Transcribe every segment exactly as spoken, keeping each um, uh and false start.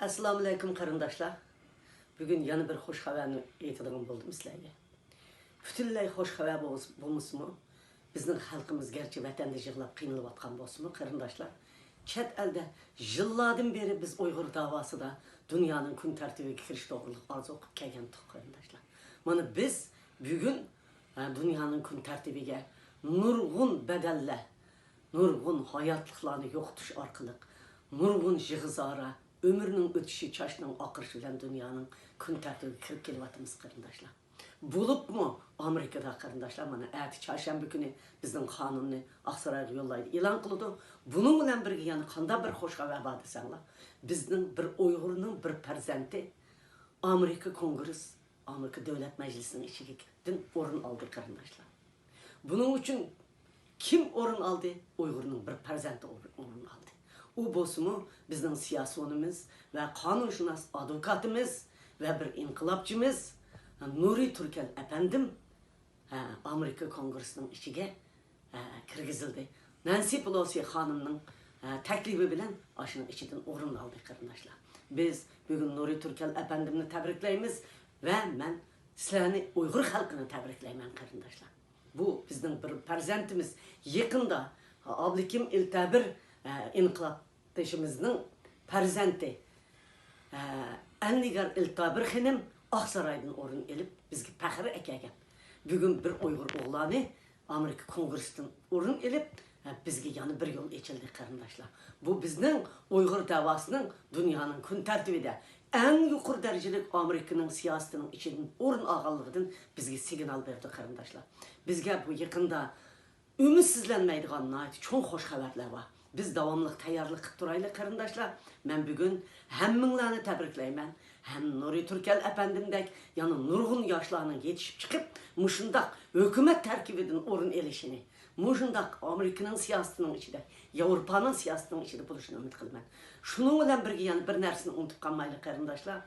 ئەسسالامۇئەلەيكۇم قېرىنداشلار. بۈگۈن يەنە بىر خوش خەۋەرنى ئېيتىدىغان بولدۇم سىلەرگە. پۈتۈنلەي خوش خەۋەر بولس-، بولمىسىمۇ، بىزنىڭ خەلقىمىز گەرچە ۋەتەندە يىغلاپ قىينىلىۋاتقان بولسىمۇ، قېرىنداشلار، چەت ئەلدە يىللاردىن بېرى بىز ئۇيغۇر داۋاسىدا دۇنيانىڭ كۈن تەرتىپىگە كىرىش توغرىلىق ئارزۇ قىلىپ كەلگەنتۇق، قېرىنداشلار. مانا بىز بۈگۈن، ھە، دۇنيانىڭ كۈن تەرتىپىگە نۇرغۇن بەدەللەر، نۇرغۇن ھاياتلىقلارنى يوقىتىش ئارقىلىق، نۇرغۇن يىغا-زارا، ئۆمۈرنىڭ ئۆتۈشى، چاچنىڭ ئاقىرىشى بىلەن دۇنيانىڭ كۈن تەرتىپىگە كىرىپ كېلىۋاتىمىز، قېرىنداشلار. بولۇپمۇ ئامېرىكىدا، قېرىنداشلار، مانا ئەتە چارشەنبە كۈنى بىزنىڭ خانىمنى ئاقسارايغا يوللايدۇ، ئېلان قىلىدۇ. بۇنىڭ بىلەن بىرگە يەنە قانداق بىر خوش خەۋەر بار دېسەڭلار، بىزنىڭ بىر ئۇيغۇرنىڭ بىر پەرزەنتى ئامېرىكا كونگرېس، ئامېرىكا دۆلەت مەجلىسىنىڭ ئىچىدىن ئورۇن ئالدى، قېرىنداشلار. بۇنىڭ ئۈچۈن كىم ئورۇن ئالدى؟ ئۇيغۇرنىڭ بىر پەرزەنتى ئورۇن، ئورۇن ئالدى. ئۇ بولسىمۇ بىزنىڭ سىياسىيونىمىز ۋە قانۇنشۇناس ئادۋوكاتىمىز ۋە بىر ئىنقىلابچىمىز نۇرى تۈركەل ئەپەندىم، ھە، ئامېرىكا كونگرېسىنىڭ ئىچىگە، ھە، كىرگۈزۈلدى. نەنسى پېلوسى خانىمنىڭ، ھە، تەكلىپى بىلەن ئاشۇنىڭ ئىچىدىن ئورۇن ئالدى، قېرىنداشلار. بىز بۈگۈن نۇرى تۈركەل ئەپەندىمنى تەبرىكلەيمىز ۋە مەن سىلەرنى ئۇيغۇر خەلقىنى تەبرىكلەيمەن، قېرىنداشلار. بۇ بىزنىڭ بىر پەرزەنتىمىز. يېقىندا ئابلىكىم ئىلتەبىر، ئە، ئىنقىلابدىشىمىزنىڭ پەرزەنتى، ئە، ئەلنىگار ئىلتەبىر خېنىم ئاقسارايدىن ئورۇن ئېلىپ، بىزگە پەخىر ئەكەلگەن. بۈگۈن بىر ئۇيغۇر ئوغلانى ئامېرىكا كونگرېسىدىن ئورۇن ئېلىپ، ئە، بىزگە يەنە بىر يول ئېچىلدى، قېرىنداشلار. بۇ بىزنىڭ ئۇيغۇر دەۋاسىنىڭ دۇنيانىڭ كۈن تەرتىپىدە ئەڭ يۇقىرى دەرىجىلىك ئامېرىكىنىڭ سىياسىتىنىڭ ئىچىدىن ئورۇن ئالغانلىقىدىن بىزگە سىگنال بېرىدۇ، قېرىنداشلار. بىزگە بۇ يېقىندا ئۈمىدسىزلەنمەيدىغان ناھايىتى چوڭ خوش خەۋەرلەر بار. بىز داۋاملىق تەييارلىق قىلىپ تۇرايلى، قېرىنداشلار. مەن بۈگۈن ھەممىڭلارنى تەبرىكلەيمەن. ھەم نۇرى تۈركەل ئەپەندىمدەك يەنە نۇرغۇن ياشلارنىڭ يېتىشىپ چىقىپ، مۇشۇنداق ھۆكۈمەت تەركىبىدىن ئورۇن ئېلىشىنى، مۇشۇنداق ئامېرىكىنىڭ سىياسىتىنىڭ ئىچىدە، ياۋروپانىڭ سىياسىتىنىڭ ئىچىدە بولۇشىنى ئۈمىد قىلىمەن. شۇنىڭ بىلەن بىرگە يەنە بىر نەرسىنى ئۇنتۇپ قالمايلى، قېرىنداشلار.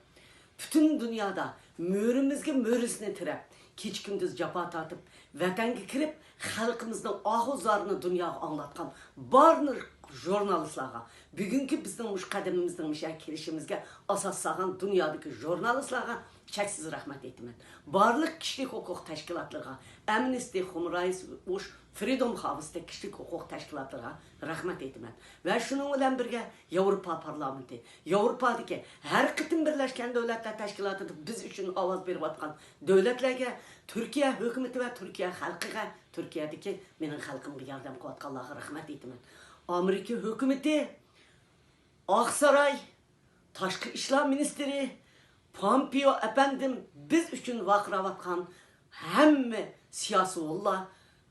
پۈتۈن دۇنيادا مۈرىمىزگە مۈرىسىنى تىرەپ، كېچە-كۈندۈز جاپا تارتىپ، ۋەتەنگە كىرىپ، خەلقىمىزنىڭ ئاھۇ-زارىنى دۇنياغا ئاڭلاتقان بارلىق ژۇرنالىستلارغا، بۈگۈنكى بىزنىڭ مۇشۇ قەدىمىمىزنىڭ مۇشۇ يەرگە كېلىشىمىزگە ئاساس سالغان دۇنيادىكى ژۇرنالىستلارغا چەكسىز رەھمەت ئېيتىمەن. بارلىق كىشىلىك ھوقۇق تەشكىلاتلىرىغا، ئەمنىستى، خۇمرايس ۋوش، فرىدوم خاۋستەك كىشىلىك ھوقۇق تەشكىلاتلىرىغا رەھمەت ئېيتىمەن. ۋە شۇنىڭ بىلەن بىرگە ياۋروپا پارلامېنتى، ياۋروپادىكى ھەر قېتىم بىرلەشكەن دۆلەتلەر تەشكىلاتىدا بىز ئۈچۈن ئاۋاز بېرىۋاتقان دۆلەتلەرگە، تۈركىيە ھۆكۈمىتى ۋە تۈركىيە خەلقىگە، تۈركىيەدىكى مېنىڭ خەلقىمگە ياردەم قىلىۋاتقانلارغا رەھمەت ئېيتىمەن. ئامېرىكا ھۆكۈمىتى، ئاقساراي، تاشقى ئىشلار مىنىستىرى پومپېئو ئەپەندىم، بىز ئۈچۈن ۋارقىراۋاتقان ھەممە سىياسىيونلار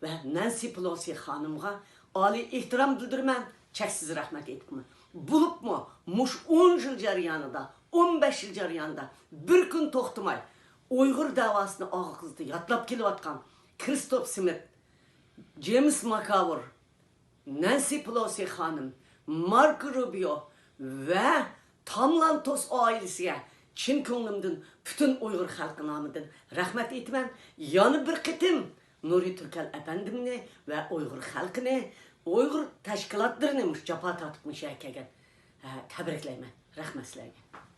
ۋە نەنسى پېلوسى خانىمغا ئالىي ئېھتىرام بىلدۈرىمەن، چەكسىز رەھمەت ئېيتىمەن. بولۇپمۇ مۇشۇ ئون يىل جەريانىدا، ئون بەش يىل جەريانىدا بىر كۈن توختىماي ئۇيغۇر دەۋاسىنى ئاغزىدا ياتلاپ كېلىۋاتقان كىرىستوپ سمىت، جېيمس ماكاۋۇر، نەنسى پېلوسى خانىم، ماركو روبىيو ۋە تام لانتوس ئائىلىسىگە چىن كۆڭلۈمدىن پۈتۈن ئۇيغۇر خەلقى نامىدىن رەھمەت ئېيتىمەن. يەنە بىر قېتىم نۇرى تۈركەل ئەپەندىمنى ۋە ئۇيغۇر خەلقىنى، ئۇيغۇر تەشكىلاتلىرىنى مۇشۇ جاپا تارتىپ مۇشۇ يەرگە كەلگەن، ھە، تەبرىكلەيمەن. رەھمەت سىلەرگە.